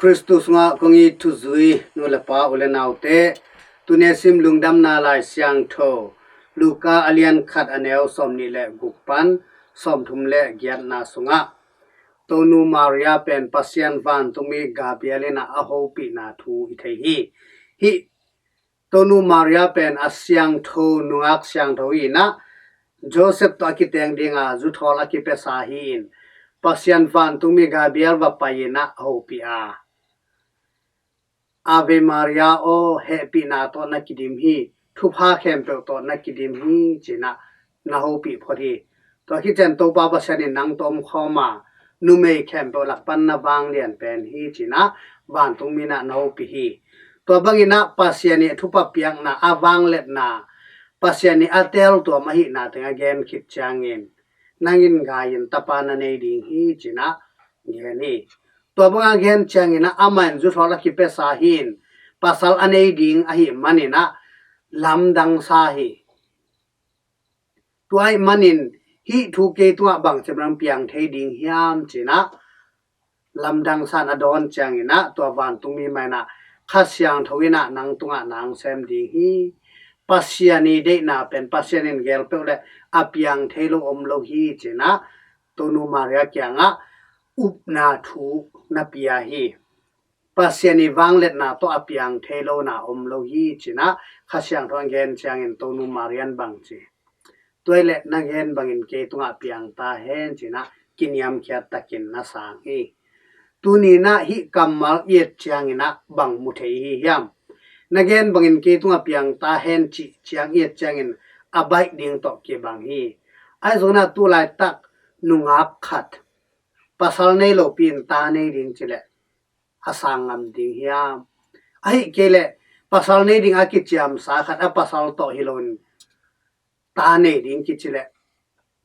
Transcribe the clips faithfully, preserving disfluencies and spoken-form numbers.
Khristu sungah kong it thuzui nu le pa, u le naute, tuni a sim Lungdamna Lai Siangtho, Luka a lian khat, a neu sawmnih le guk pan sawmthum le giatna sungah Tonu Maria pen Pasian vantungmi Gabriel in ah a hopihna thu i thei hi. Hih Tonu Maria pen a siangtho, nungak siangtho hi in ah, Joseph tawh a kiteng dinga zuthawl a kipiasa hi in, Pasian vantungmi Gabriel va pai in ah a hopih a, Ave Maria aw, hehpihna tawh na kidim hi, thupha khempeuh tawh na kidim hi, ci in ah na hopih phot hi. Tua khit ciang Topa Pasian in nang tawh om khawm a, numei khempeuh lak pan na vanglian pen hi, ci in ah vantungmi in ah na hopih hi. Tua bangin ah Pasian ii thupha piakna, a vangliatna, Pasian ii a teeltuam ahihna teng a gen khit ciangin, nang in gai in tapa na nei ding hi, ci in ah gen hi. Tua banga gen ciangin ah amah in zuthawl a kipiasa hi in, pasal a nei ding ahih manin ah lamdang sa hi. Tua ahih manin hih thu kei tungah bangci bangin piang thei ding hiam, ci in ah lamdang sa in a dawn ciangin ah tua vantungmi mah in ah, Kha Siangtho in ah nang tungah na hong sem ding hi. Pasian ii deihna pen Pasian in geel peuh leh a piang thei lo om lo hi, ci in ah Tonu Maria kiangah upna thu na pia hi. Pasian ii vangliatna tawh a piang thei lona om lo hi, ci in ah Kha Siangtho in gen ciangin Tonu Maria in bang ci? Tua hi leh na gen bangin kei tungah piang ta hen, ci in ah kiniamkhiat takin na sang hi. Tuni in ah hih kammal i et ciangin ah bang mu thei i hi hiam? Na gen bangin kei tungah piang ta hen cih ciang i et ciangin a baih ding tawh kibang hi. Ahi zongin ah tu laitak nungak khat pasal nei lopi in ta nei ding ci leh a sang ngam ding hiam? Ahih kei leh pasal nei ding a kiciamsa khat a pasal tawh hi loin ta nei ding kici leh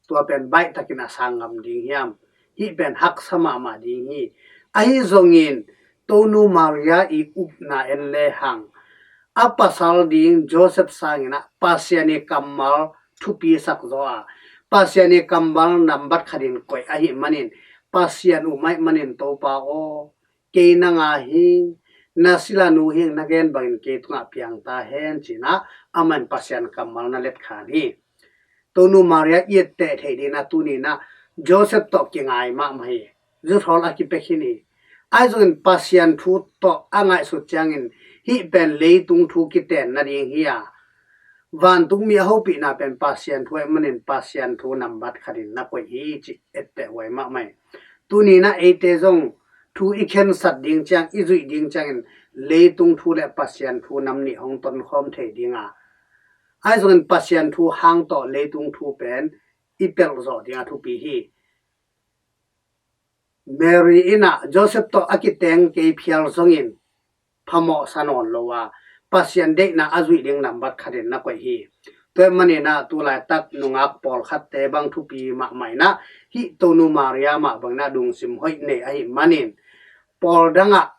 tua pen baih takin a sang ngam ding hiam? Hih pen haksa mahmah ding hi. Ahi zongin Tonu Maria ii upna en lehang, a pasal ding Joseph sangin ah Pasian ii kammal thupi sak zaw a, Pasian ii kammal nambat khatin koih ahih manin, Pasian um ahih manin, Topa aw, kei na nga hing, na sila nu hing, na gen bangin kei tungah piang ta hen, ci in ah amah in Pasian kammal na letkhan hi. Tonu Maria i etteh theih dingin ah tuni in ah Joseph tawh kingai mahmah hi. Zuthawl a kipia khin hi. Ahi zongin Pasian thu tawh a ngaihsut ciangin hih pen leitung thu kiten nading hi a, vantungmi a hopihna pen Pasian thu ahih manin Pasian thu nambat khatin na koih hi, cih etteh huai mahmah hi. Tuni in ah eite zong thu i khensat ding ciang, i zuih ding ciangin leitung thu le Pasian thu nam nih hong tonkhawm thei ding a, ahi zongin Pasian thu hang tawh leitung thu pen i pelh zawh ding a thupi hi. Mary in ah Joseph tawh a kiteng kei phial zongin phamawhsa nawn lo a, Pasian deihna a zuih ding nambat khatin na koih hi. Tua ahih manin ah tu laitak nungak pawlkhatte bang thupi mahmah in ah hih Tonu Maria mah bangin ah lungsim hoih nei ahih manin, pawl dangah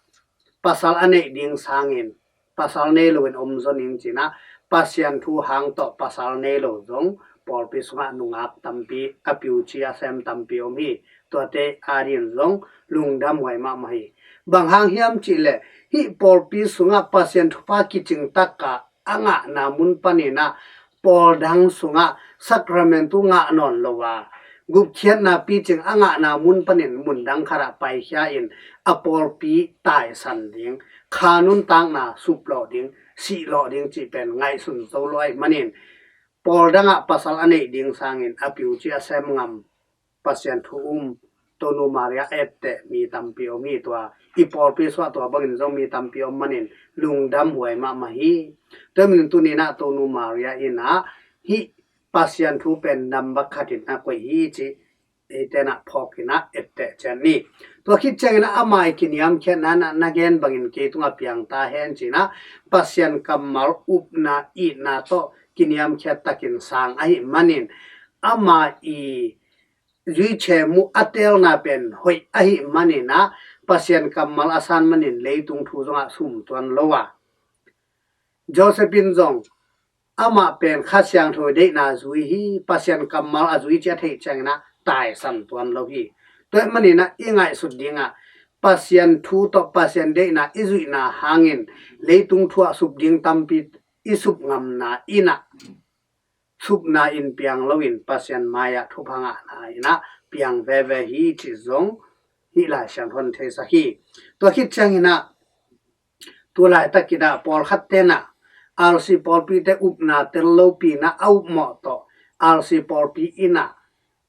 pasal a neih ding sangin pasal nei loin om zon ing, ci in ah Pasian thu hang tawh pasal nei lo zong pawlpi sungah nungak tampi, a piuci a sem tampi om hi. Tuate adingin zong lungdam huai mahmah hi. Bang hang hiam cih leh hih pawlpi sungah Pasian thupha kicing takin a ngahna mun panin ah pawl dang sungah sakramentu ngah nawn lo a, gupkhiatna picing a ngahna mun panin mundang khatah paikhia in a pawlpi taisan ding, kha nuntakna suplawh ding, sihlawh ding cih pen ngaihsun zo lo ahih manin, pawl dangah pasal a neih ding sangin a piuci a sem ngam Pasian thu um Tonu Maria etteh mi tampi om hi. Tua i pawlpi sungah tua bangin zong mi tampi om manin lungdam huai mahmah hi. Tua ahih manin tuni in ah Tonu Maria in ah hih Pasian thu pen nambat khatin na koih hi, cih eite in ah phawk in ah etteh ciat ni. Tua khit ciangin ah ama ii kiniamkhiatna in ah na gen bangin kei tungah piang ta hen, ci in ah Pasian kammal upna itna tawh kiniamkhiat takin sang ahih manin, ama ii zuikhia mu a teelna pen hoih ahih manin ah Pasian kammal a san manin leitung thu zongah sum tuan lo a, Joseph in zong amah pen Kha Siangtho deihna zui hi, Pasian kammal a zui cih a theih ciangin ah taisan tuan lo hi. Tua ahih manin ah i ngaihsut dingah Pasian thu tawh Pasian deihna i zuihna hangin leitung thu ah sup ding tampi i sup ngamna in ah, supna in piang loin Pasian mai-ah thupha ngahna in ah piang veve hi cih zong hih Lai Siangtho in theisak hi. Tua khit ciangin ah tu laitakin ah pawlkhat ten ah R C pawlpite upna tel lopi in ah a upmawh tawh R C pawlpi in ah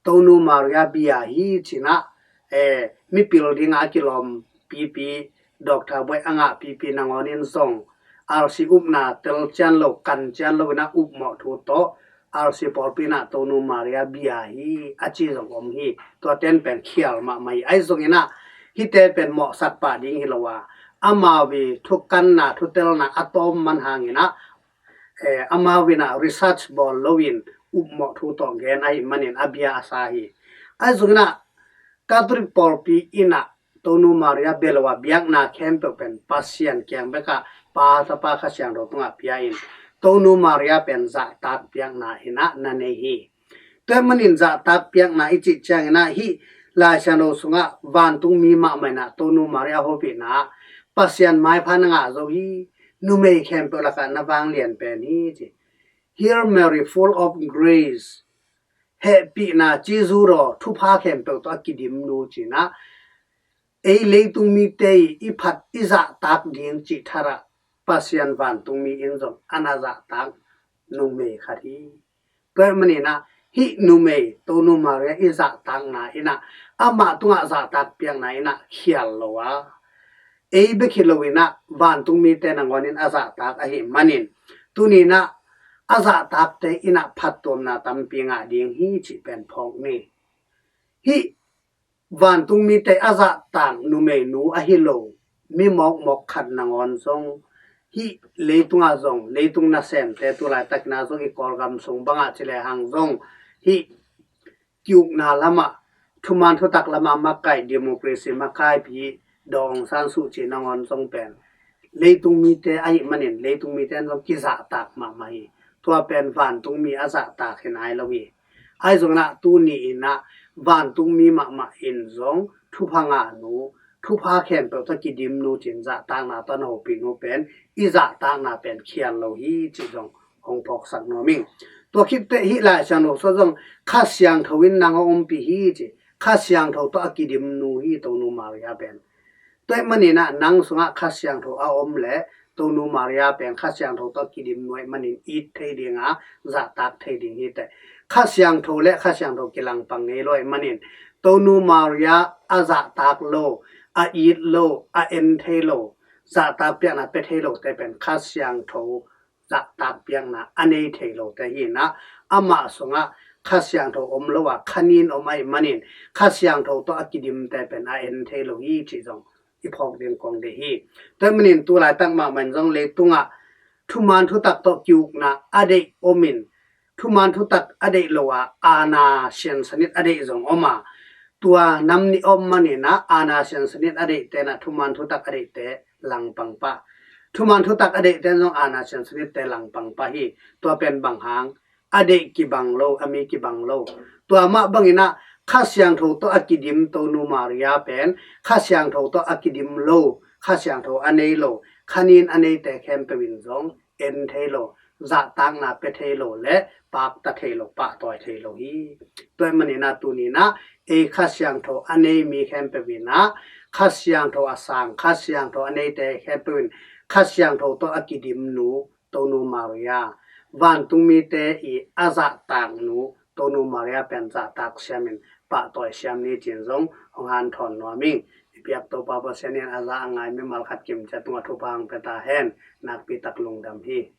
Tonu Maria bia hi ci-in ah, eh, mipil dingah a kilawm pipi, Doctor Buai a ngah pipi nangawn in zong R C upna tel cian lo, kan cian lo in ah upmawh thu tawh R C pawlpi in ah Tonu Maria bia hi a ci zong om hi. Tua ten pen khial mahmah hi. Ahi zongin ah hihte pen mawhsak pah ding hi lo a, amau i thukanna, thutelna a tawm man hangin ah, eh, amau in ah research bawl loin upmawh thu tawh gen ahih manin a bia a sa hi. Ahi zongin ah Catholic pawlpi in ah Tonu Maria bia lo a biakna khempeuh pen Pasian kiang bekah Pa, Tapa, Kha Siangtho tungah pia in Tonu Maria pen zahtak biakna in ah na nei hi. Tua ahih manin zahtak biakna i cih ciangin ah hih Lai Siangtho sungah vantungmi mahmah in ah Tonu Maria hopihna ah Pasian maipha na ngah zo hi, numei khempeuh lakah na vanglian pen hi ci. Hail Mary, full of grace, hehpihna cizu daw, thupha khempeuh tawh a kidim nu ci-in ah, ei leitung mite i phat i zahtak ding cih tharah Pasian vantungmi in zong a na zahtak numei khat hi. Tua ahih manin ah hih numei Tonu Maria i zahtakna in ah amah tungah zahtak piakna in ah khial lo a, ei bek hi loin ah vantungmite nangawn in a zahtak ahih manin tuni in ah a zahtakte in ah phattuamna tampi ngah ding hi cih pen phawk ni. Hih vantungmite a zahtak numeinu ahi lo mi mawkmawk khat nangawn zong hih leitungah zong, leitung nasemte tu laitakin ah zong i Kawlgam sung bangah ci lehang zong hih ki-ukna lamah, thuman thutak lamah makaih, democracy makaipi Daw Aung San Suu Kyi nangawn zong pen leitung mite ahih manin leitung mite in zong kizahtak mahmah hi. Tua pen vantungmi a zahtak hi nai lo hi. Ahi zongin ah tuni in ah vantungmi mahmah in zong thupha ngahnu, thupha khempeuh tawh kidimnu ci-in zahtakna tawh na hopihnu pen i zahtakna pen khial lo hi cih zong hong phawksak nuam ing. Tua khit teh hih Lai Siangtho sungah zong Kha Siangtho in nang hong ompih hi ci. Kha Siangtho tawh a kidimnu hi Tonu Maria pen. Tua ahih manin ah nang sungah Kha Siangtho a om leh Tonu Maria pen Kha Siangtho tawh a kidimnu ahih manin it thei ding a, zahtak thei ding hi teh. Kha Siangtho le Kha Siangtho kilangpang ngei lo ahih manin Tonu Maria a zahtak lo, a it lo, a en thei lo, zahtak piakna pia thei lote pen Kha Siangtho zahtak piakna a nei thei lote hi in ah, amah sungah Kha Siangtho om lo a, Kha Nin om ahih manin Kha Siangtho tawh a kidimte pen a en thei lo hi cih zong i phawk ding kong deih hi. Tua ahih manin tu laitak mahmah in zong leitungah thuman thutak tawh ki-ukna a deih om in, thuman thutak a deih lo a, aana siansanit a deih zong om a, tua nam nih om manin ah aana siansanit a deihte in ah thuman thutak a deihte langpang pah. Thuman thutak a deihte in zong aana siansanitte langpang pah hi. Tua pen bang hang, a deih kibang lo, a mi kibang lo. Tua mah bangin ah Kha Siangtho tawh a kidim Tonu Maria pen Kha Siangtho tawh a kidim lo, Kha Siangtho a nei lo, Kha Nin a neite khempeuh in zong en thei lo, zahtakna pia thei lo le pakta thei lo, pahtawi thei lo hi. Tua ahih manin ah tuni in ah ei Kha Siangtho a nei mi khempeuh in ah Kha Siangtho a sang, Kha Siangtho a neite khempeuh in Kha Siangtho tawh a kidimnu Tonu Maria, vantungmite i a zahtaknu Tonu Maria pen zahtak siamin pahtawi siam ni ci-in zong hong hanthawn nuam ing. I biak Topa Pasian in a za a ngai mimal khat kimciat tungah thupha hong pia ta hen. Nakpi tak lungdam hi.